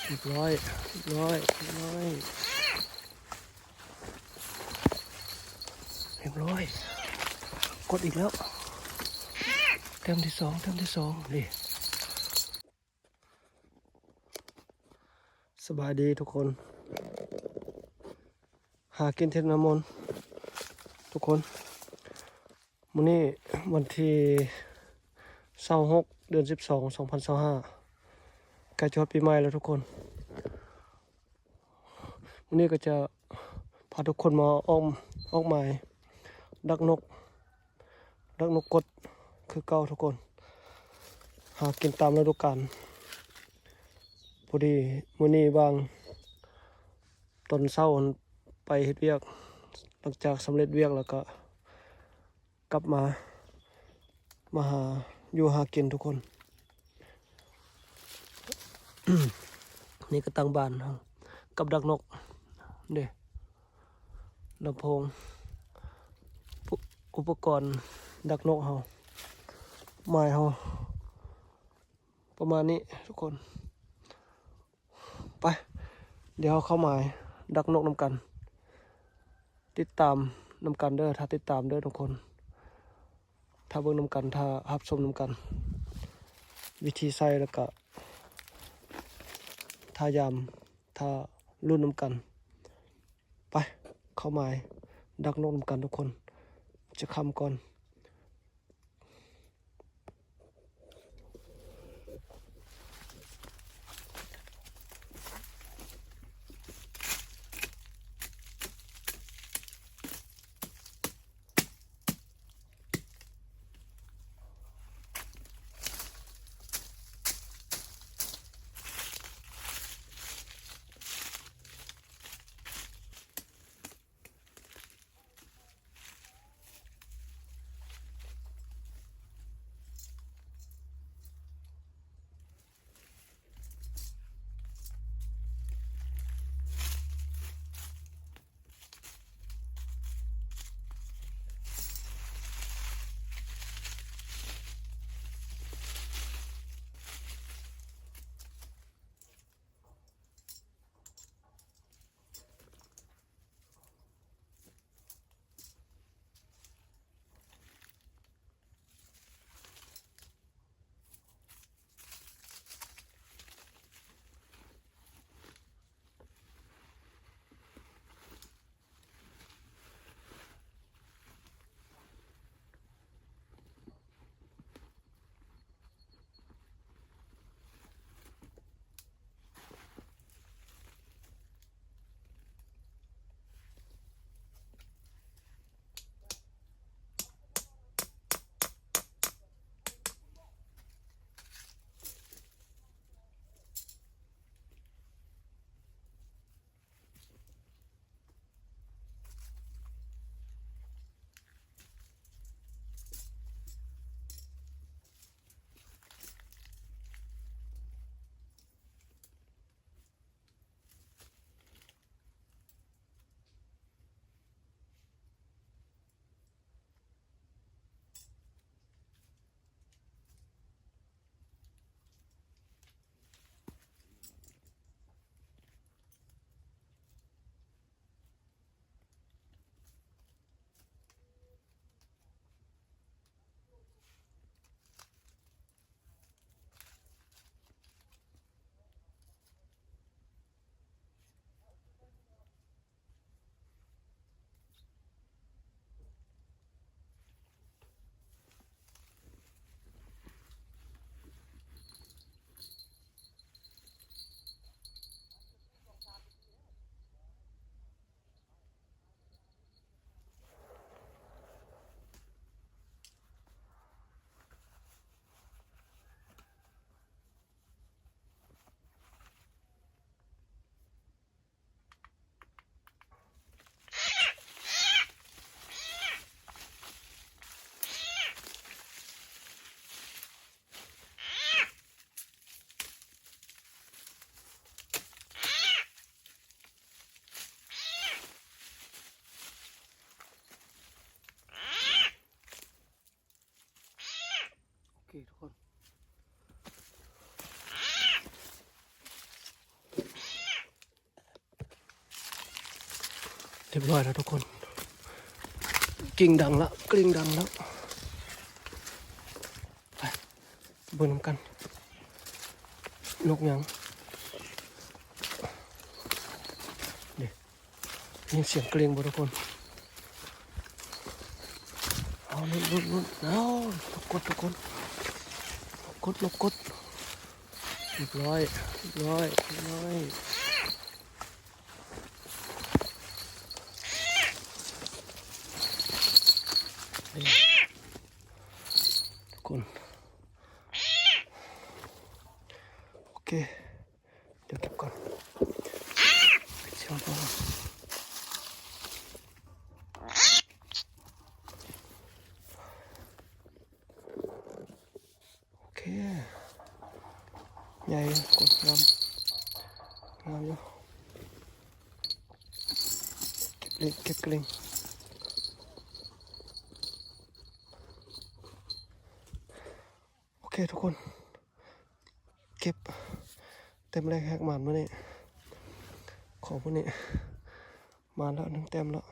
ຮຽບຮ້ອຍ ຮຽບຮ້ອຍ ຮຽບຮ້ອຍ ຮຽບຮ້ອຍ ກົດອີກແລ້ວ ແຕ້ມທີສອງ ແຕ້ມທີສອງ ນີ້. ສະບາຍດີທຸກຄົນ ຫາກິນເທດນ້ຳມົນທຸກຄົນ. ມື້ນີ້ວັນທີຊາວຫົກ ເດືອນສິບສອງ ສອງພັນຊາວຫ້າ ໃກ້ຈະຮອດປີໃໝ່ແລ້ວທຸກຄົນ. ມື້ນີ້ກໍຈະພາທຸກຄົນມາອອກ ອອກໝາຍດັກນົກ ດັກນົກກົດຄືເກົ່າທຸກຄົນ ຫາກິນຕາມລະດູການ. ພໍດີມື້ນີ້ວ່າງ ຕອນເຊົ້າຫັ້ນໄປເຮັດວຽກ ຫຼັງຈາກສຳເລັດວຽກແລ້ວກໍ ກັບມາ ມາຫາຢູ່ຫາກິນທຸກຄົນ. ນີ້ກໍຕັ້ງບ້ານເຮົາກັບດັກນົກເດ້ ລຳໂພງ ອຸ ອຸປະກອນດັກນົກເຮົາ ໝາຍເຮົາປະມານນີ້ທຸກຄົນ. ໄປ ດຽວເຮົາເຂົ້າໝາຍດັກນົກນຳກັນ ຕິດຕາມນຳກັນເດີ ຖ້າຕິດຕາມເດີທຸກຄົນ ຖ້າເບິ່ງນຳກັນ ຖ້າຮັບຊົມນຳກັນ ວິທີໃສ່ ແລ້ວກະຖ້າຢາມ ຖ້າລຸ້ນນຳກັນ. ໄປ ເຂົ້າໝາຍດັກນົກນຳກັນທຸກຄົນ ຈະຄ່ຳກ່ອນ. ໂອເຄທຸກຄົນ. ຮຽບຮ້ອຍແລ້ວທຸກຄົນ ກິ່ງດັງລະ ກິ່ງດັງແລ້ວ. ໄປເບິ່ງນຳກັນ ນົກຫຍັງເດ້. ໄດ້ຍິນສຽງກຣິ້ງບໍ່ທຸກຄົນ? ເອົາ ລຸ້ນ ລຸ້ນ ລຸ້ນ ເອົາ ລົບກົດທຸກຄົນ ລົບກົດ ລົບກົດ. ຮຽບຮ້ອຍ ຮຽບຮ້ອຍ ຮຽບຮ້ອຍ. ນີ້ ທຸກຄົນ ໂອເຄ ດຽວເກັບກ່ອນ ປິດສຽງກ່ອນ. ໂອເຄ ໃຫຍ່ຢູ່ ກົດງາມ ງາມຢູ່. ເກັບເລັກ ເກັບກະລິງ. ໂອເຄທຸກຄົນ ເກັບແຕ້ມແລກແຮກໝານມື້ນີ້ ຂອງມື້ນີ້ ມາແລ້ວໜຶ່ງແຕ້ມແລ້ວ.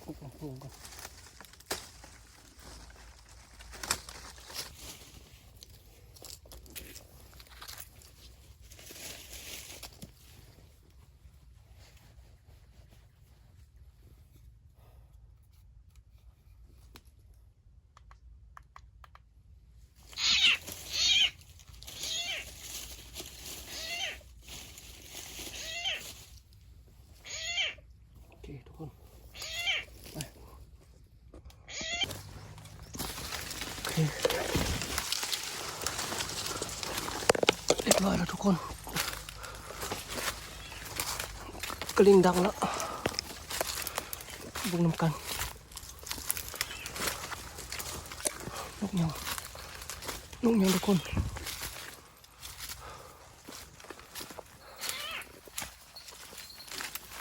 ໂອເຄທຸກຄົນ ໄປ ໂອເຄ ຮຽບຮ້ອຍແລ້ວທຸກຄົນ ກະລິ້ງດັງແລ້ວ ເບິ່ງນຳກັນ. ນົກຫຍັງ ນົກຫຍັງທຸກຄົນ?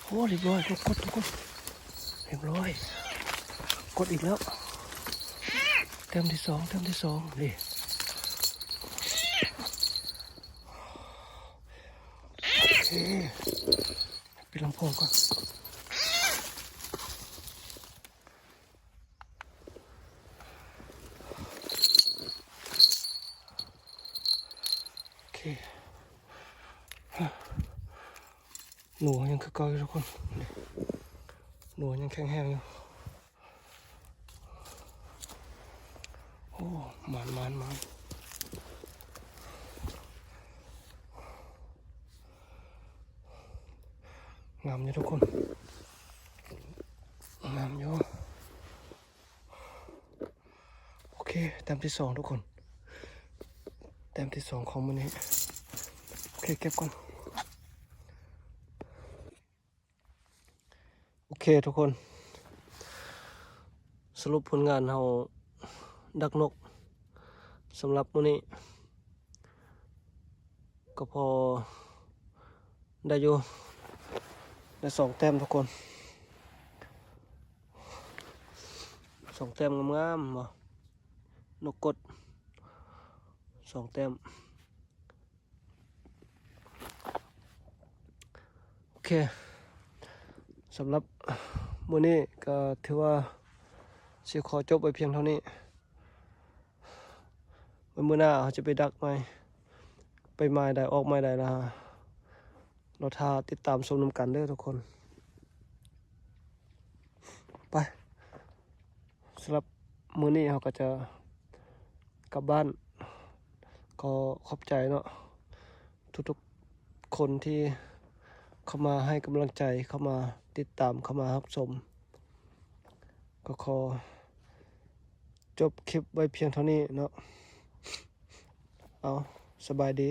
ໂອ້ ຮຽບຮ້ອຍ ກົດ ກົດ ກົດ ຮຽບຮ້ອຍ ກົດອີກແລ້ວ ແຕ້ມທີສອງ ແຕ້ມທີສອງ ນີ້ ໂອເຄ ປິດລຳໂພງກ່ອນ. ໂອເຄ ເອີ ໜູຍັງຄືເກົ່າຢູ່ທຸກຄົນ ໜູຍັງແຂງແຮງຢູ່. ໂອ້ ໝານ ໝານ ໝານ ງາມຢູ່ທຸກຄົນ ງາມຢູ່. ໂອເຄ ແຕ້ມທີສອງທຸກຄົນ ແຕ້ມທີສອງຂອງມື້ນີ້. ໂອເຄ ເກັບກ່ອນ. ໂອເຄທຸກຄົນ ສະຫຼຸບຜົນງານເຮົາດັກນົກສຳລັບມື້ນີ້ ກໍພໍໄດ້ຢູ່ ໄດ້ສອງແຕ້ມທຸກຄົນ ສອງແຕ້ມງາມໆ ບໍ່ ນົກກົດ ສອງແຕ້ມ. ໂອເຄ ສຳລັບມື້ນີ້ກໍຖືວ່າຊິຂໍຈົບໄວ້ພຽງເທົ່ານີ້. ໄວ້ມື້ໜ້າເຮົາຈະໄປດັກໃໝ່ ໄປໝາຍໃດ ອອກໝາຍໃດລະ ລໍຖ້າຕິດຕາມຊົມນຳກັນເດີທຸກຄົນ. ໄປ ສຳລັບມື້ນີ້ເຮົາກໍຈະກັບບ້ານ. ກໍຂອບໃຈເນາະ ທຸກໆຄົນທີ່ເຂົ້າມາໃຫ້ກຳລັງໃຈ ເຂົ້າມາຕິດຕາມ ເຂົ້າມາຮັບຊົມ. ກໍຂໍຈົບຄລິບໄວ້ພຽງເທົ່ານີ້ເນາະ. ເອົາ ສະບາຍດີ.